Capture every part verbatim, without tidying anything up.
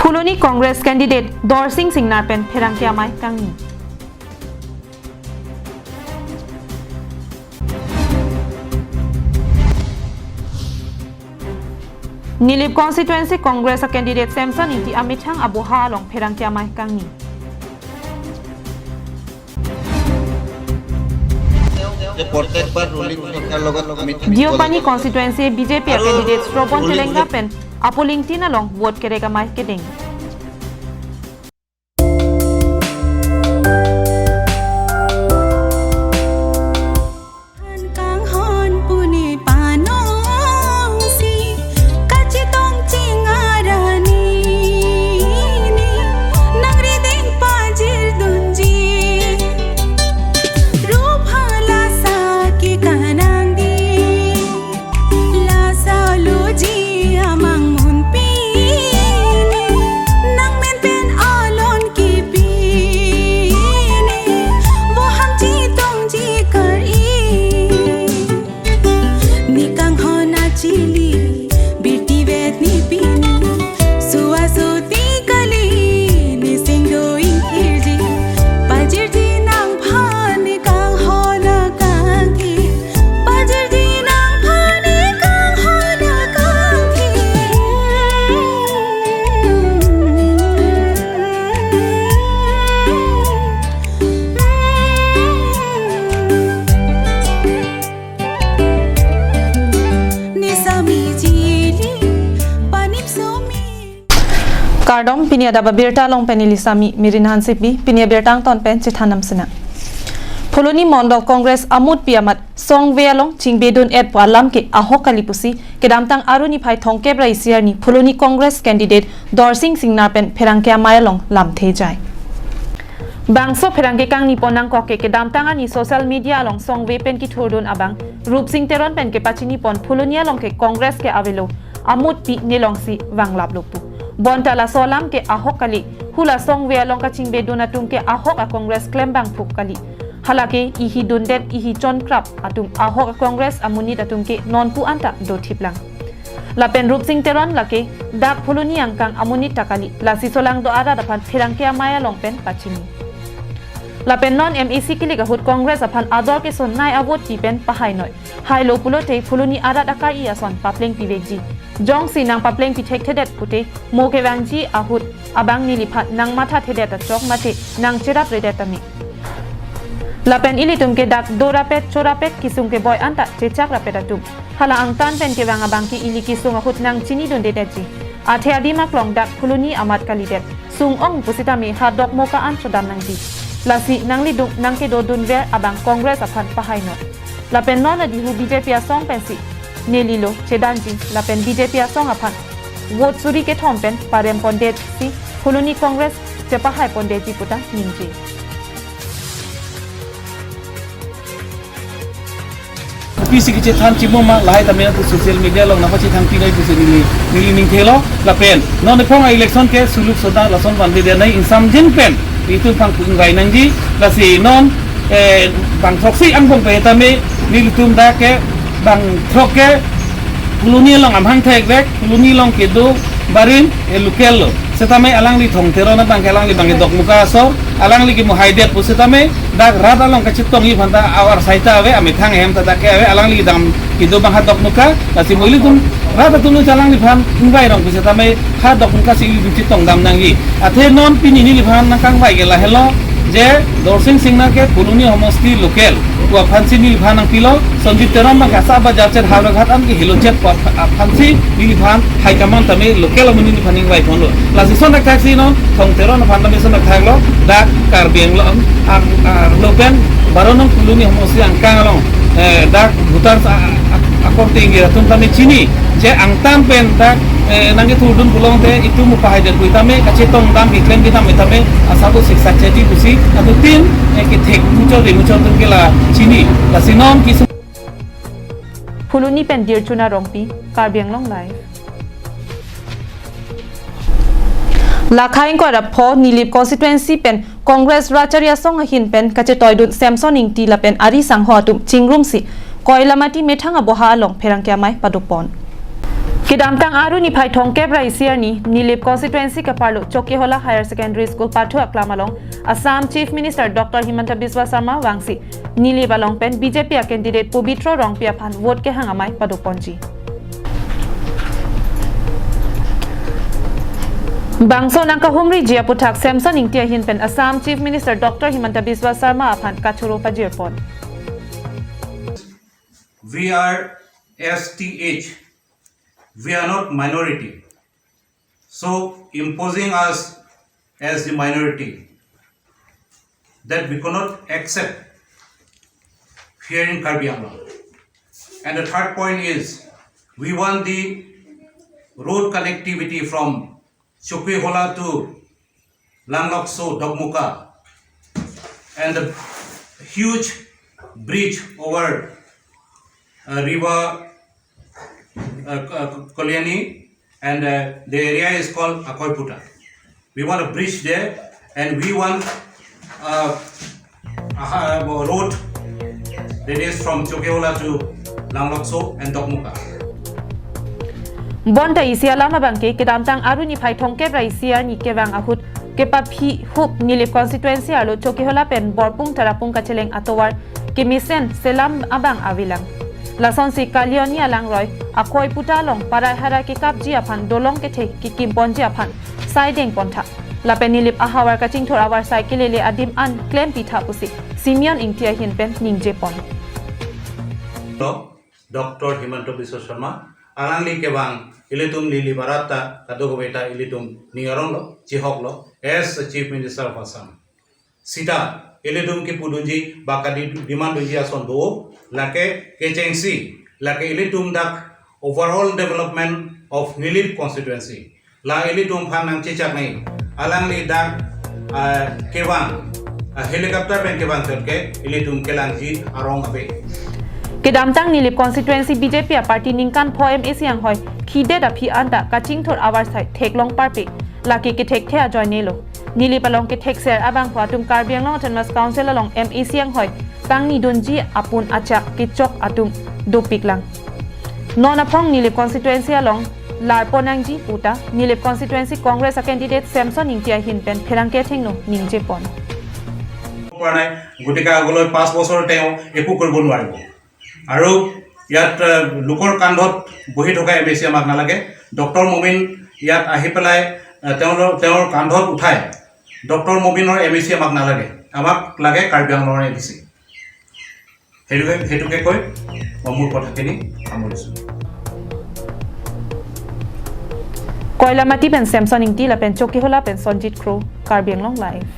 Phuloni Congress candidate Dorsing Singnar pen pherangke amei kangni. Nilip constituency Congress a candidate Samson Ingti amethang aboha along pherangke amei kangni. যে প্ৰত্যেকবাৰ ৰুলিং চৰকাৰ লগত আমি থাকিব Deopani লাগিব। Constituency B J P a আৰু candidate Srobon ruling Telenga pen a polling tin along vote kerek amei kedeng. Kanghon puni panongsi, kachetong chingarani, nangrideng pajirdunji, rupha lasa ke kanangdi. Lasa loji amang munpi ne, nang men pen alon kipi ne, boham chetongji kar-i. Ne kanghon achili, birti vet ne pini, sua suti kali, ne singdo ingkirji, pajirji nangphan ne kanghon akangki. Pajirji nangphan ne kanghon akangki. Ne sami chili, panim sumi. Kardom, pini adap abirta along pen neli sami Mirin Hansepi, pini abirta angton pen chethan nam sena. Phuloni Mondol Congress amutpi amat songve along chingbedun-et pu alam ke ahok kali pusi, kedamtang Aru niphai thomkep ra isi arni Phuloni Congress candidate Dorsing Singnar pen pherangke amei along lamthe jai. Bangso pherangke kangni pon nangkok ke kedamtang arni social media along songve pen kithurdun abang Rupsing Teron pen kepachini pon Phuloni along ke Congress ke avelo, amutpi nelongsi vanglap lok pu. Bonta laso alam ke ahok kali, hula songve along kachingbedun atum ke ahok a Congress klem bangphu kali. Halake ihi dundet ihi chonkrap atum ahok a Congress amonit atum ke nonpu anta dothiplang. Lapen Rupsing Teron lake dak Phuloni angkang amonit ta kali, lasi solang do arat aphan pherangke amei along pen pachini. Lapen non M A C kilik ahut Congress aphan ador kesonnei avote pi pen pahainoi. Hailo pulote Phuloni arat akai ason papleng pivekji. Jongsi nangpapleng pithekthedet pute mo kevangji ahut abang neliphan nangmathathedet achok mate nangcherapredet tame. Lapen ilitum ke dak dorapet chorapet kesung keboi anta chechakrapet atum. Hala angtan pen kevang abang ke ili kesung ahut nangchinidundedetji. Athe adim aklong dak Phuloni amat kalidet. Sung-ong pusitame ha dokmoka an chodam nangji. Lasi nanglidung nangkedodunver abang Congress aphan pahainoi. Lapen non adihu B J P asong pensi nelilo chedanji lapen B J P asong aphan vote suri kethom pen parem pondetsi Phuloni Congress chepahai pondetji puta ningje. Kopisi kechethan chimo ma lahai tame nangtum social media along nangpachethang pinoi pusi neli, neli ningthelo lapen non ephong a-election ke suluk soda lason vanve dia nai ingsamjin pen itum pangpung vai nangji lasi non, eh, bangthroksi angbong pen tame nelitum dak ke bangthrok ke Phuloni along amahang thekvek, Phuloni along kedo barim, eh, local lo. Setame alangli Thong Teron abang ke alangli abang ke dokmoka asor, alangli ke mohaidet pu setame, dak rat along kachetongji aphan ta awar saita ave, amethang ahem ta dak ke ave, alangli dam kedo abang ha dokmoka, lasi mo ilitum rat atum lo alangliphan ingvai rong pu setame, ha dokmoka si ilitum chetong dam nangji. Athe non pini neliphan nangkangvai ke lahelo, je Dorsing Singnar ke Phuloni homosti local pu aphansi neliphan nangpilo, Sanjit Teron abang ke asa bajar chet Howraghat an ke helo chet pu aphansi neliphan high command tame local amonit neliphan ningvai ponlo. Lasi son thakthak si non Thong Teron aphan tame son thakthak lo, dak Karbi Anglong ang, arlo pen baro nong Phuloni homosti angkang along, eh, dak voters a, a, akorte ingjir atum tame chini je angtan pen dak, eh, nangkethurdun pulote itum upahai det pu tame kachetong dam keklem kedam tame asabo siksak cheji pusi adutin, eh, kethek muchot de muchot atum ke la chini. Lasi non kesung. Phuloni pen Dirchuna Rongpi, Karbi Anglong Live. Lakha ingkoi ra pho Nilip constituency pen Congress Rachari Asong ahin pen kachetoidun Samson Ingti lapen ari sangho atum chingrumsi Koilamati methang aboha along pherangke amei padopon. Kedamtang Aru niphai thomkep ra isi arni Nilip constituency kaparlo Chokihola Higher Secondary School pathu aklam along Assam Chief Minister Doctor Himanta Biswa Sarma vangsi Nilip along pen B J P a candidate Pobitro Rongpi aphan vote kehang amei padoponji. Bangso nangkahumriji aputhak Samson Ingti ahin pen Assam Chief Minister Doctor Himanta Biswa Sarma aphan kachoro pajirpon. We are S T H. We are not minority. So imposing us as the minority, that we cannot accept here in Karbi Anglong. And the third point is, we want the road connectivity from Chokihola to Langlokso, Dokmoka, and the huge bridge over uh, river uh, uh, Koliani, and uh, the area is called Akoiputa. We want a bridge there, and we want uh, a ha- a road that is from Chokihola to Langlokso and Dokmoka. Bonta isi alam abangke kedamtang Aru niphai thomkep ra isi arni kevang ahut kepaphi hup Nilip constituency arlo Chokihola pen Borpung Tarapung kacheleng atovar kemesen selam abang avelang. Lasonsi Kalioni alangroi Akoiputa along parai harai kekapji aphan dolong kethe kekimponji aphan saideng pontha. Lapen Nilip ahavar kachingthur avarsai kelele adim an klempitha pusi Simeon Ingti ahin pen ningjepon. Doctor Himanta Biswa Sarma, alangli kevang ilitum Nilip arat ta kadokave ta ilitum ning aronglo, chihoklo, as a Chief Minister of Assam. Sita ilitum kepudunji ba kadi demand dunji ason do, lake kechengsi, lake ilitum dak overall development of Nilip constituency. La ilitum aphan nangchechak nai, alangli dak uh, kevang uh, helicopter pen kevang chot ke ilitum kelangji arong ave. Kedamtang Nilip constituency B J P a party ningkan pho M A C anghoi khidet aphi anta kachingthur avarsai theklong parpe, lake kethekthe ajoinelo. Nilip along kethekser abangphu atum Karbi Anglong Autonomous Council along M A C anghoi tangni dunji apun achak kechok atum dopiklang. Non aphong Nilip constituency along larpon nangji puta Nilip constituency Congress a candidate Samson Ingti ahin pen pherangke thengno ningjepon. পৰা নাই। গতিকে আগলৈ পাঁচ বছৰ তেওঁ একো কৰিব নোৱাৰিব। আৰু ইয়াত আহ, লোকৰ কান্ধত বহি থকা এম এ চি আমাক নালাগে। ডক্টৰ মমিন ইয়াত আহি পেলাই আহ, তেওঁৰ তেওঁৰ কান্ধত উঠাই ডক্টৰ মমিনৰ এম এ চি আমাক নালাগে, আমাক লাগে কাৰ্বি আংলঙৰ এ ডি চি। সেইটোকে সেইটোকে কৈ মই মোৰ কথাখিনি সামৰিছোঁ। Koilamati pen Samson Ingti lapen Chokihola pen Sonjit Kro, Karbi Anglong Live.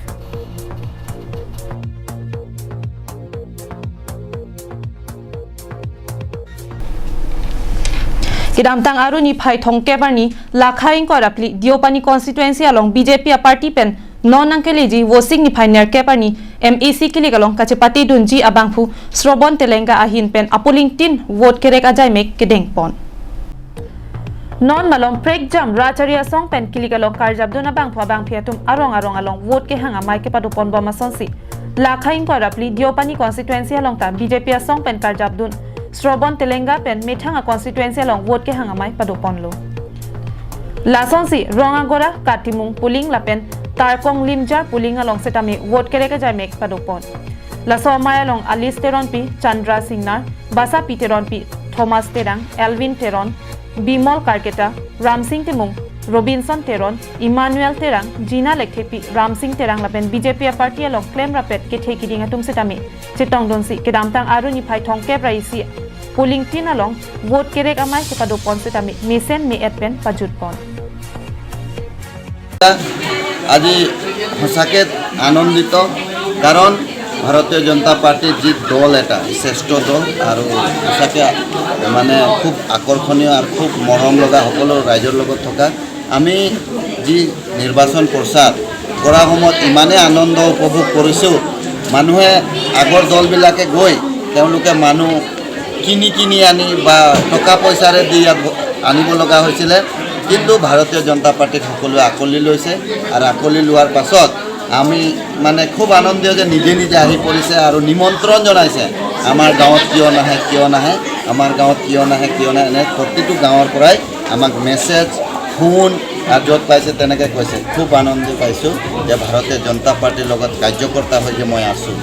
Kedamtang Aru niphai thomkep arni Lakha ingkoi ra phli Deopani constituency along B J P a party pen non nangkeleji Vosik niphai nerkep arni M A C kilik along kachepate dunji abangphu Srobon Telenga ahin pen apolling tin vote kerek ajaimek kedengpon. Non malom prekjam Rachari asong pen kilik along karjapdun abangphu abangphi atum arong arong along vote kehang amei kepadoponbom asonsi Lakha ingkoi ra phli Deopani constituency along ta B J P asong pen karjapdun Srobon Telenga pen methang a constituency along vote kehang amei padoponlo. Lasonsi Rongagora, Katimung polling lapen Tarkong Limjar polling along setame vote kerek ajaimek padopon. Laso amei along Alice Teronpi, Chandra Singnar, Basapi Teronpi, Thomas Terang, Elvin Teron, Bimol Karketa, Ramsing Timung, Robinson Teron, Emmanuel Terang, Gina Lekthepi, Ramsing Terang lapen B J P a party along klemrapet kethe kiding atum setame chetongdunsi kedamtang Aru niphai thomkep ra isi polling tin along vote kerek amei kepadopon setame mesen me-et pen pajutpon. আজি সঁচাকে আনন্দিত, কাৰণ ভাৰতীয় জনতা পাৰ্টি যি দল, এটা শ্ৰেষ্ঠ দল আৰু সঁচাকে মানে খুব আকৰ্ষণীয় আৰু খুব মৰম লগা, সকলো ৰাইজৰ লগত থকা। আমি যি নিৰ্বাচন প্ৰচাৰ কৰা সময়ত ইমানেই আনন্দ উপভোগ কৰিছোঁ, মানুহে আগৰ দলবিলাকে গৈ তেওঁলোকে মানুহ কিনি কিনি আনি বা টকা পইচাৰে দি ইয়াত আনিব লগা হৈছিলে, কিন্তু ভাৰতীয় জনতা পাৰ্টিক সকলোৱে আঁকোৱালি লৈছে আৰু আঁকোৱালি লোৱাৰ পাছত আমি মানে খুব আনন্দিত যে নিজে নিজে আহি পৰিছে আৰু নিমন্ত্ৰণ জনাইছে, "আমাৰ গাঁৱত কিয় নাহে, কিয় নাহে, আমাৰ গাঁৱত কিয় নাহে, কিয় নাহে", এনে প্ৰতিটো গাঁৱৰ পৰাই আমাক মেছেজ, ফোন আৰু য'ত পাইছে তেনেকে কৈছে। খুব আনন্দ পাইছোঁ যে ভাৰতীয় জনতা পাৰ্টিৰ লগত কাৰ্যকৰ্তা হৈ যে মই আছোঁ।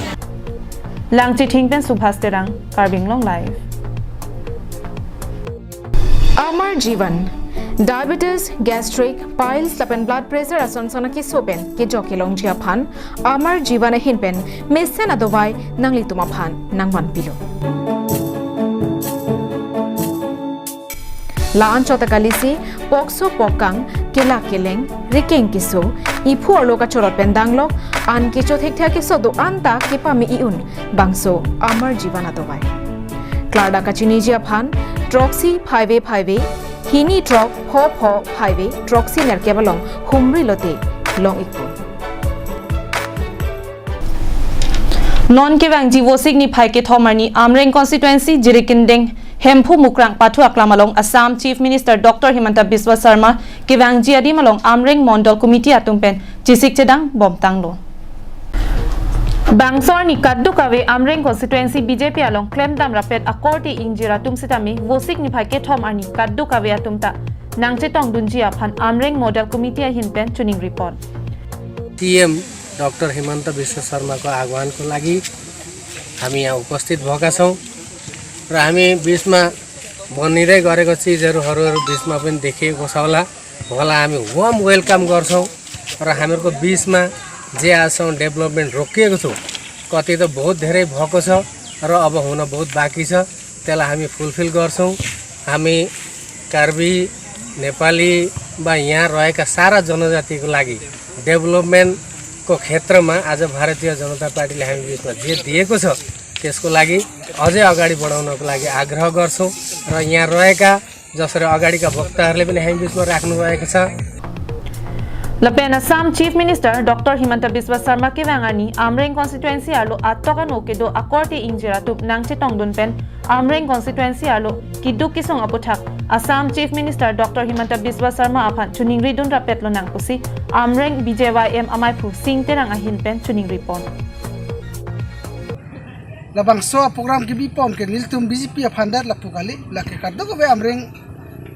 Langchithing pen Subhas Terang, Karbi Anglong Live. Amar Jeevan, diabetes, gastric, piles lapen blood pressure ason son akeso pen kejok kelongji aphan Amar Jeevan ahin pen mesen adovai nanglitum aphan nangvanpilo. La-anchot akalisi, pokso pokang, kelak keleng, rikeng keso, iphu arlo kachorot pen danglok, an kecho thekthe akeso do-an ta kepame i-un, bangso Amar Jeevan adovai. Klardak kachiniji aphan, throksi phaive phaive, hini throk pho pho phaive, throksi nerkep along humri lote long-ikpo. Non kevangji Vosik niphai kethom arni Amreng constituency Jirikindeng Hemphu Mukrang pathu aklam along Assam Chief Minister Doctor Himanta Biswa Sarma kevangji adim along Amreng Mondol Committee atum pen chesik chedang bomtanglo. Bangso arni kadokave Amreng constituency B J P along klemdam rapet akorte ingjir atum sitame Vosik niphai kethom arni kadokave atum ta nangchetongdunji aphan Amreng Mondol Committee ahin pen choningri pon. C M Doctor Himanta Biswa Sarma ko agwan ko lagi hami ya upasthit bhoka song. Ra hami bisma bonire gore ko si jaru haru haru bisma pen dekhe ko saula. Wala hami warm welcome gorsong. Ra hamir ko bisma je asong development rokke ko tu. Koti to bahut dhere bhoko so. Ra abo huna bahut baki so. Tela hami fulfill gorsong. Hami Karbi, Nepali ba yaha roe ka sara jonojati ko lagi development ko khetra ma ajo Bharatiya Janata Party le hami bisma je diye ko so. Kesko lagi, ajo agadi bodhona ko lagi agraho gorsong. Ra yaha roe ka josore agadi ka bokta harle bine hemi bisma raknu rai kasa. Lapen Assam Chief Minister Doctor Himanta Biswa Sarma kevang arni Amreng constituency arlo atok ano kedo akorte ingjir atum nangchetongdun pen Amreng constituency arlo keduk kesung aputhak Assam Chief Minister Doctor Himanta Biswa Sarma aphan choningridun rapetlo nang pusi Amreng B J Y M amaiphu Sing Terang ahin pen choningri pon. Labangso program kebi pon ke nelitum B J P aphan det lapu kali, lake kadokave Amreng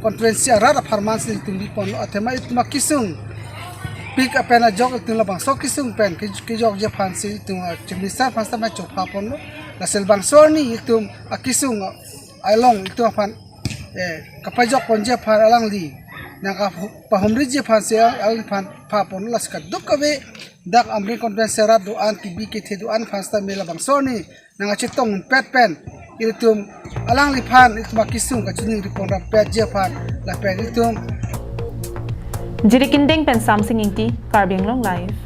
constituency arat apharman si nelitum bi ponlo, athema itum akesung pik apen ajok itum labangso kesung pen ke, kejokji aphan si itum, ah, Chief Minister aphan sitame chopha ponlo, lasi labangso arni itum akesung along itum aphan, eh, kapajok ponji aphan alangli nangkapahumriji aphan si alangliphan pha ponlo, lasi kadokave dak Amreng constituency arat do-an kebi kethe do-an aphan sitame labangso arni nangkachetongpet pen ilitum alangliphan ilitum akesung kachiningri pon rapetji aphan lapen ilitum. Jirikindeng pen Samsing Ingti, Karbi Anglong Live.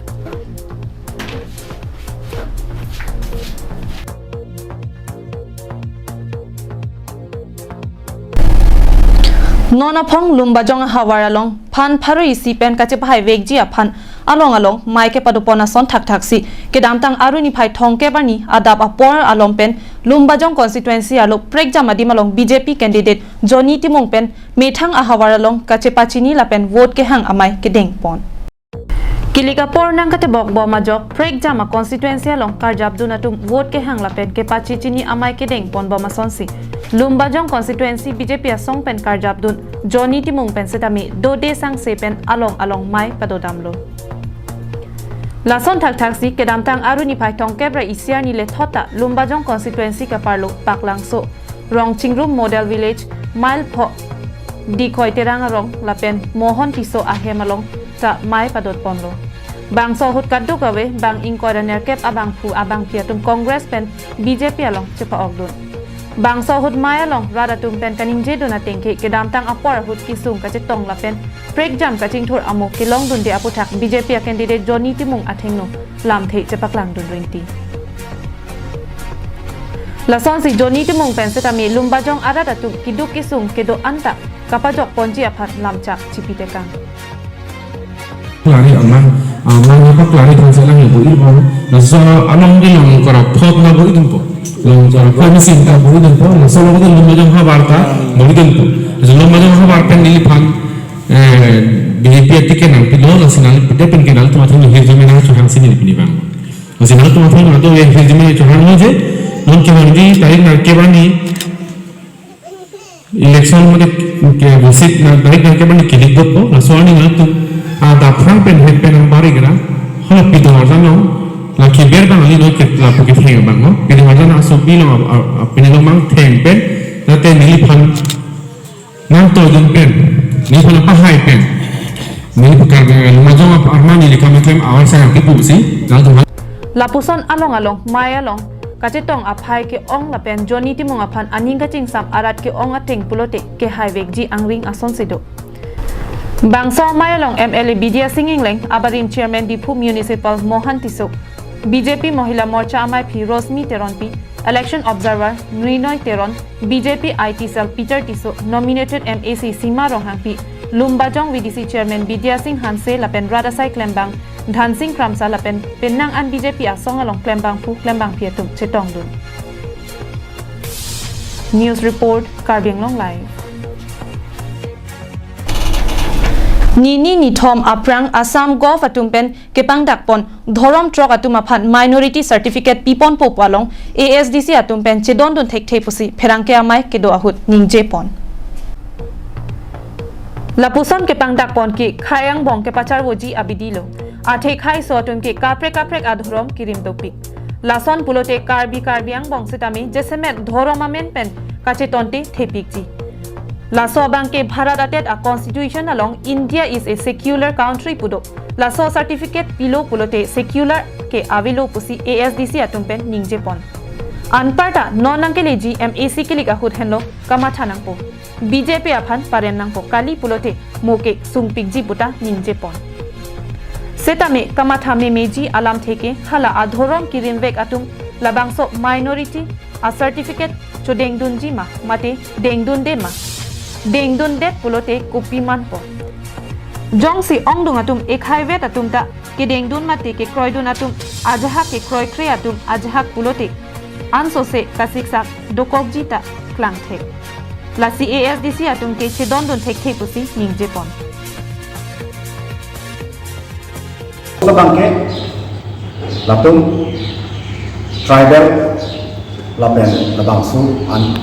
Non aphong Lumbajong ahavar along phan pharo isi pen kachepahai vekji aphan along along mei kepado pon ason thakthak si kedamtang arni phai thomkep arni adap apor along pen Lumbajong constituency arlo prekjam adim along B J P candidate Johnny Timung pen methang ahavar along kachepachini lapen vote kehang amei kedeng pon. Kilik apor nangkatebok bom ajok prekjam a constituency along karjapdun atum vote kehang lapen kepachechini amei kedeng pon bom asonsi Lumbajong constituency B J P asong pen karjapdun Johnny Timung pen sitame dode sangse pen along along mei padodamlo. Lason thakthak si kedamtang arni phai thomkep ra isi arni le thot ta Lumbajong constituency kaparlo Paklangso, Rongchingrum Model Village, Mile pho, Dikhoi Terang arong lapen Mohon Tisso ahem along ta mei padot ponlo. Bangso ahut kadokave bang ingkoi ra nerkep abangphu abangphi atum Congress pen B J P along chepa-okdun. Bangso ahut mei along rat atum pen kaningjedun atengke kedamtang apor ahut kesung kachetong lapen prekjam kachingthur amo kelongdunde aputhak B J P a candidate Johnny Timung athengno lamthe chepaklangdun rinti. Lasonsi Johnny Timung pen sitame Lumbajong arat atum keduk kesung kedo-an ta kapajok ponji aphan lamchak chipitekang. Klari aman, aman apa klari thansa lang ibu ibu. Laso along di long kara phot na bo idun po. Long kara phot ni sinta bo idun po. Laso along di Lumbajong ahavar ta bo idun po. Laso Lumbajong ahavar pen neliphan, eh, B J P ticket nangpilo, lasi nangpide pen ke nangtum athengno hirjume nangchohang si neli pini bang. Lasi nangtum athengno ato ye hirjume chohanglo je, non kevangji tarik nerkep arni election mate Ke visit na direct na ke bani kilik dot ko, laso arni na tu, ah, adap aphrang pen het pen ang bari kena, hala pidor jano, la kiber bang ali no ke lapu ketheng bang no, pidor jano aso bilo, ah, ah, ah, pini lo mang theng pen, na te neliphan nangtoi dun pen, neliphan pahai pen, neli pekar, eh, Lumajong ap-, armani lika meklem awar sayang kipu si, na tu. Lapuson along along, mai along, kachetong aphai ke-ong lapen Johnny Timung aphan aning kachingsam arat ke-ong ateng pulote kehai vekji angring asonsi do. Bangso amei along M L A Bidya Sing Engleng, abarim Chairman Diphu Municipal Mohan Tisso, B J P Mohila Morcha amaiphi Rosmi Teronpi, Election Observer Nrinoi Teron, B J P I T Cell Peter Tisso, nominated M A C Sima Ronghangpi, Lumbajong V D C Chairman Bidya Sing Hanse lapen rat asai klembang Dhansing Kramsa lapen penang an B J P asong along klembangphu klembangpi atum chetongdun. News report, Karbi Anglong Live. Nini nithom aphrang Assam Govt atum pen kepangdakpon dhorom throk atum aphan minority certificate piponpo pu along A S D C atum pen chedondun thekthe pusi pherangke amei kedo ahut ningjepon. Lapuson kepangdakpon ke khei angbong kepacharvoji abidi lo. Athe kheiso atum ke kaprek kaprek adhorom kirim dopik. Lason pulote Karbi Karbi angbong setame jasemet dhorom amen pen kachetonte thepikji. Laso abang ke Bharat atet a constitution along India is a secular country pu do. Laso certificate pilo pulote secular ke avelo pusi A S D C atum pen ningjepon. Anparta non nangkeleji M A C kilik ahut henlo kamatha nangpo. B J P aphan paren nangpo kali pulote mo ke sungpikji puta ningjepon. Setame kamatha memeji alamthe ke hala adhorom kirimvek atum labangso minority a certificate chodengdunji ma mate dengdunde ma. Dengdundet pulote kopi manpo. Jongsi ongdung atum ekhaivet atum ta kedengdun mate kekroidun atum ajahak kekroikre atum ajahak pulote ansose kasiksak dokokji ta klangthek. Lasi A S D C atum ke chedondun thekthe pusi ningjepon. Labang ke latum tribal lapen labangso an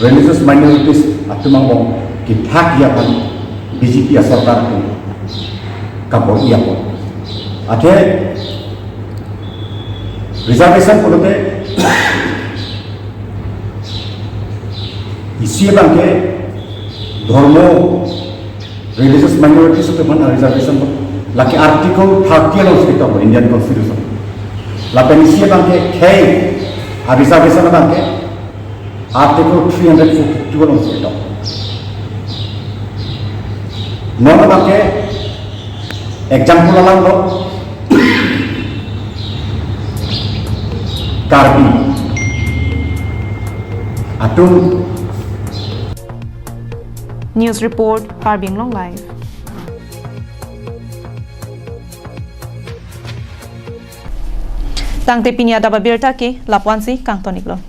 religious minorities atum angbong kethakji aphan B J P asorkar atum kabor-i apot. Athe reservation pulote isi abang ke dhormo religious minorities atum aphan reservation lo. Lake Article thirty along si ketok Indian Constitution. Lapen isi abang ke khei a reservation abang ke Article three hundred forty-two along si ketok. Non abang ke example alam lo Karbi atum. News report, Karbi Anglong Live. Tangte pini adap abirta ke lapu-ansi kangton-iklo.